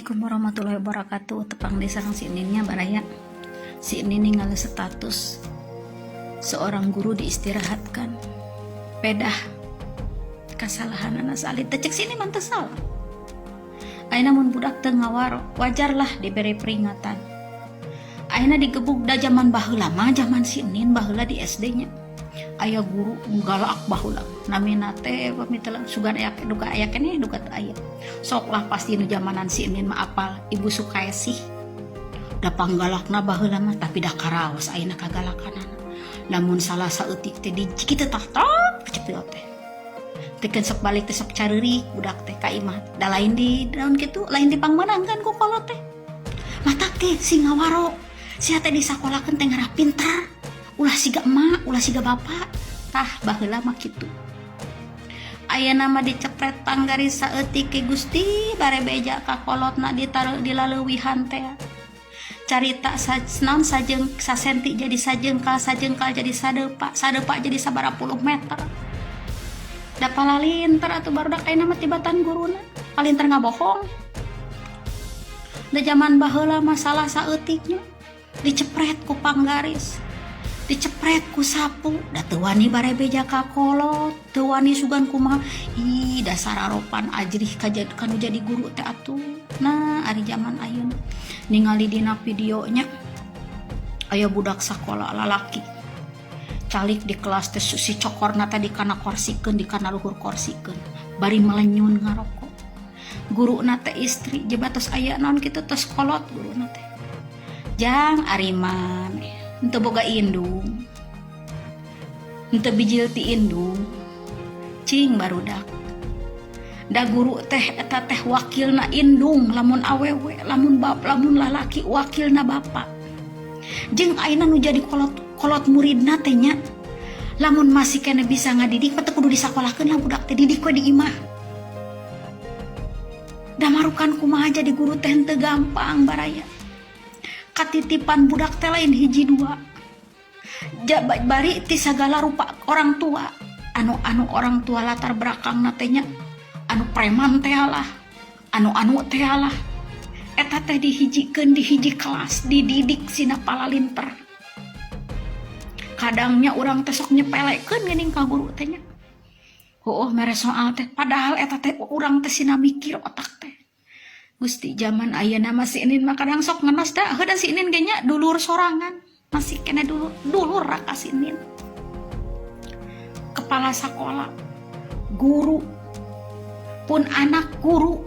Assalamualaikum warahmatullahi wabarakatuh. Tepang deui sareng si Inin nya, baraya. Si Inin ningali status seorang guru diistirahatkan. Pedah kasalahanana salit. Teu, cek si Inin mah teu salah. Ayeuna mun budak teu ngawaro, wajarlah diberi peringatan. Ayeuna digebuk, da zaman baheula mah, zaman si Inin baheula di SD nya. Aya guru galak baheula. Namina teh pami teu sugan aya, duka aya keneh, duka teu aya. Sok lah, pasti nu zamanan si Inin mah apal Ibu Sukaesih. Da panggalakna baheula mah, tapi da karaos ayeuna kagalakanana. Lamun salah saeutik teh di kitu tah tok kecepil teh. Teu sok balik teh sok careurik budak teh ka imah. Da lain di daun kitu, lain dipangmeunangkeun ku kolot teh. Matak teh sing ngawaro. Sia teh disakolakeun teh ngarah pintar. Ulah siga emak, ulah siga bapak. Tah, baheula mah kitu. Ayeuna mah dicepret panggaris saeutik ke Gusti, bare beja ka kolotna ditaruh di laleuwihan teh. Carita sa, naon, sajeng sasenti jadi sajengkal, sajengkal jadi sadepa, sadepa jadi sabaraha puluh meter. Da palalinter atuh barudak ayeuna mah tibatan guruna. Palinter ngabohong. Da zaman baheula masalah saeutiknya dicepret ku panggaris, dicepret ku sapu, da teu wani bare beja ka kolot, teu wani sugan kumaha. Ih, dasar aropan ajrih kanu jadi guru teh atuh. Nah, ari zaman ayeuna ningali dina videonya aya budak sakola lalaki calik di kelas teh, si cokorna teh dikana korsikeun, dikana luhur korsikeun, bari melenyun ngarokok. Guruna teh istri, jebatos aya naon kitu, tos kolot guruna teh. Jang, ari maneh henteu boga indung, henteu bijil ti indung? Cing barudak, da guru teh eta teh wakilna indung lamun awewe, lamun bap, lamun lalaki wakilna bapak. Jeung ayeuna nu jadi kolot kolot muridna teh nya, lamun masih keneh bisa ngadidik mah teu kudu disakolahkeun lah budak teh, didik we di imah. Da marukan kumaha, jadi guru teh henteu gampang, baraya. Katitipan budak teh lain hiji dua. Bari ti sagala rupa orang tua, anu anu orang tua latar belakang teh nya anu preman teh lah, anu anu teh lah, eta teh dihijikeun di hiji kelas, dididik sina palalinter. Kadangnya urang teh sok nyepelekeun geuning ka guru teh nya, oh mere soal teh, padahal eta teh urang teh sina mikir otak teh. Gusti, zaman ayeuna mah si Inin mah kadang sok ngenes, da heuh si Inin ge nya dulur sorangan masih keneh, dulur dulur raka si Inin kepala sekolah, guru pun anak guru.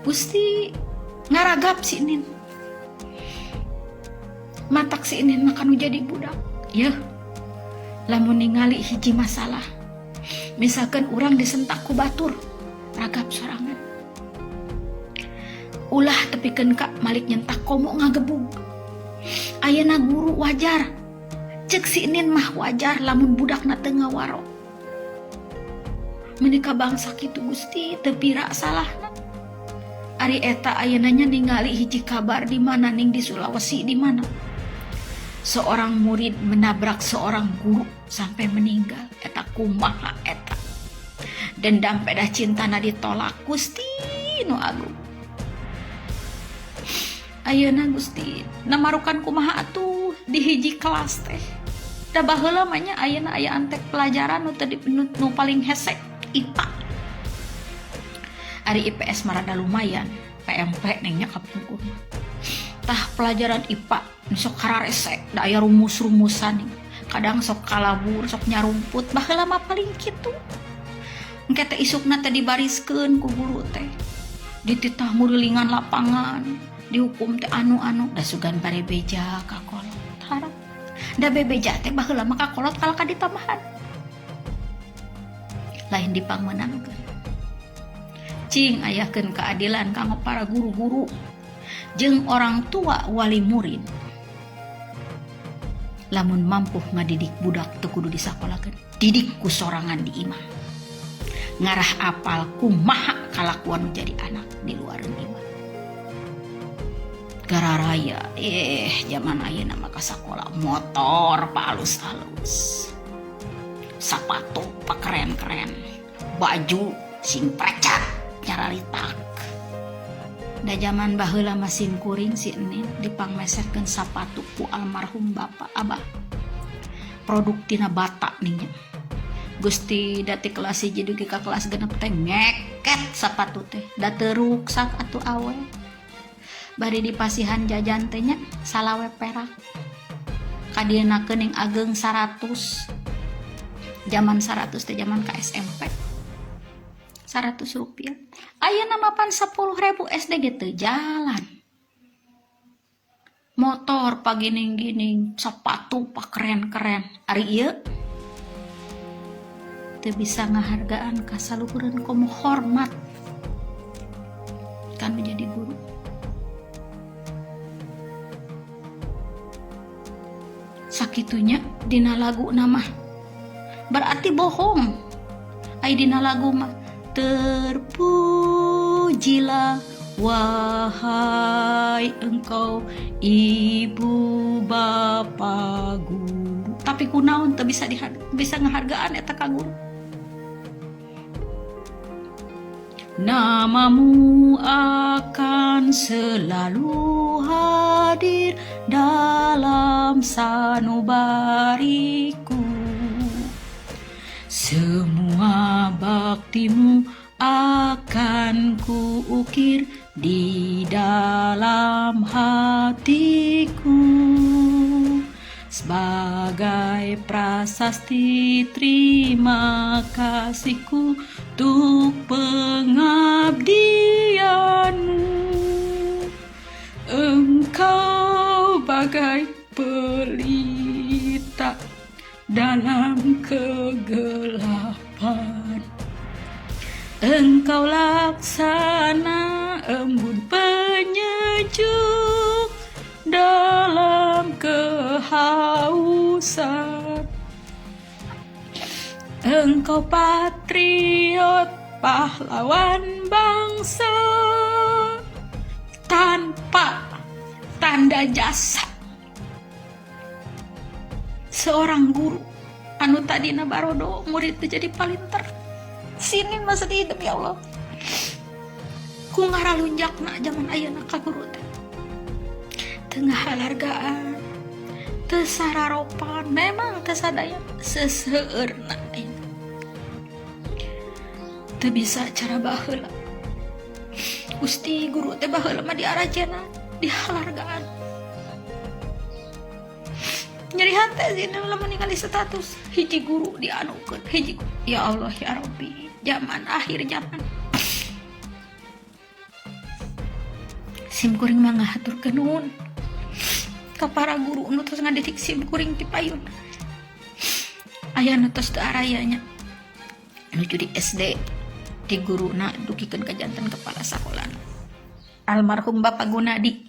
Gusti, ngaragap si Inin. Matak si Inin mah kanu jadi budak ya, lamun ningali hiji masalah, misalkan urang disentak ku batur, ragap sorangan, ulah tepikeun ka malik nyentak, komo ngagebug. Ayeuna guru wajar, cek si Inin mah wajar lamun budakna teu ngawaro. Menika bangsa kitu, Gusti, teu pira salahna. Ari eta ayeuna nya ningali hiji kabar di mana ning, di Sulawesi di mana, seorang murid menabrak seorang guru sampai meninggal. Eta kumaha eta dendam pedah cintana ditolak? Gusti nu agung. Ayeuna Gusti, namarukan kumaha atuh di hiji kelas teh? Da baheula mah nya, ayeuna aya antek pelajaran nu teu nu paling hese IPA. Ari IPS mah rada lumayan, PMP nengnya kapungkur mah. Tah, pelajaran IPA nu sok kararese, da aya rumus-rumusan, kadang sok kalabur, sok nyarumput. Baheula mah paling kitu. Engke teh isukna teh dibariskeun ku guru teh, dititah ngurilingan lapangan, dihukum teh anu-anu, da sugan bare beja ka kolot harap. Da bebeja teh baheula mah ka kolot kalah ka ditambahan, lain dipangmeunangkeun. Cing ayakeun keadilan kanggo para guru-guru jeung orang tua wali murid. Lamun mampu ngadidik budak teu kudu disakolakeun, didik ku sorangan di imah, ngarah apal kumaha kalakuan nu jadi anak di luareun imah. Gararaya zaman ayeuna mah ka sakola motor pa alus-alus, sapatu pa keren-keren, baju sing precat nyararitak. Da zaman baheula mah sim kuring si Enin dipangmeserkeun sapatu ku almarhum bapak abah. Produk tina bata nih nya. Gusti, da ti kelas 1 dugi ka kelas 6 teh ngeket sapatu teh, da teu ruksak atuh awet. Bari dipasihan jajan teh nya 25 perak. Kadieuna keuning ageng 100. Zaman 100 teh zaman ka SMP. 100 rupiah. Ayeuna mah pan 10.000 SD ge teu jalan. Motor pagining-gining, sepatu pak keren-keren. Ari ieu teu bisa ngahargaan ka saluhureun, komo hormat kan menjadi guru. Sakitunya dina lagu nama berarti bohong. Ai dina lagu mah terpujilah wahai engkau ibu bapa guru. Tapi kunaon teu bisa bisa ngahargaan eta ka guru. Namamu akan selalu hadir dalam sanubariku. Semua baktimu akan kuukir di dalam hatiku. Sebagai prasasti terima kasihku untuk pengabdianmu. Engkau bagai pelita dalam kegelapan. Engkau laksana embun penyejuk dalam kehausan. Engkau patriot pahlawan bangsa tanpa tanda jasa. Seorang guru anu tadina barodo murid teh jadi palinter. Sinin masa di demi Allah. Ku ngaralunjakna zaman ayeuna ka guru teh. Teu ngahargaan, teu sararopan, memang teu sadaya seseueurna ayeuna. Teu bisa cara baheula. Gusti, guru teh baheula mah diarajena, dihalargaan. Nyeri hate sih lamun ningali status hiji guru dianukeun, hiji guru. Ya Allah ya Rabbi, zaman akhir zaman. Sim kuring mah ngahaturkeun nuhun ka para guru nu tos ngadidik sim kuring ti payun. Aya nu tos teu araya nya. Nuju di SD di guruna dugikeun ka janten kepala sakolana. Almarhum Bapak Gunadi.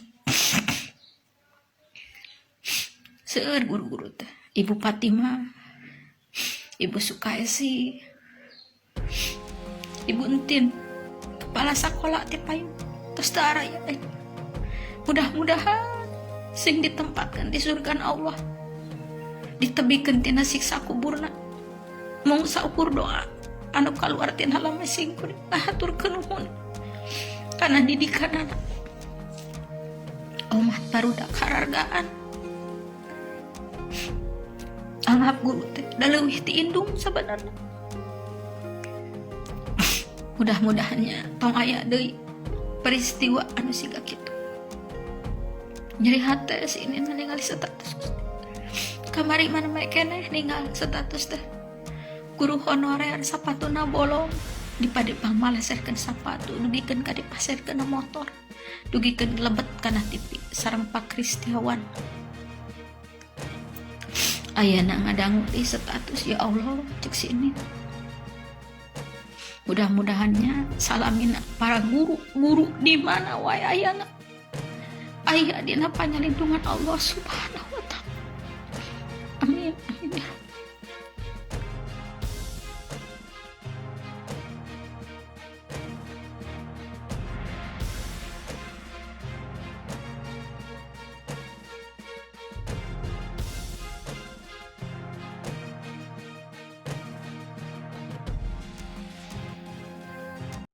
Seueur guru-guru teh. Ibu Fatimah, Ibu Sukaesi, Ibu Entin, kepala sekolah teh payun. Tos teu araya eh. Mudah-mudahan sing ditempatkan di surga Allah. Ditebikeun tina siksa kuburna. Mung saukur doa anu kaluar tina lama sing kuring ngahaturkeun nuhun kana didikanana. Omat barudak harargaan. Anggap guru teh da leuwih ti indung sabenerna. Mudah-mudahannya tong aya deui peristiwa anu siga kitu. Nyeri hate si ini ningali status. Kamari mana mae keneh ninggal status teh. Guru honorer sapatuna bolong dipade pangmaleserkeun sapatu dugikeun ka dipaserkeun motor dugikeun lebet kana TV sareng Pak Kristiawan. Ayana ngadangu di status, ya Allah cek si ini. Mudah-mudahannya salamina para guru-guru di mana wae ayana. Aya dina panyalindungan Allah Subhanahu wa taala. Amin amin ya.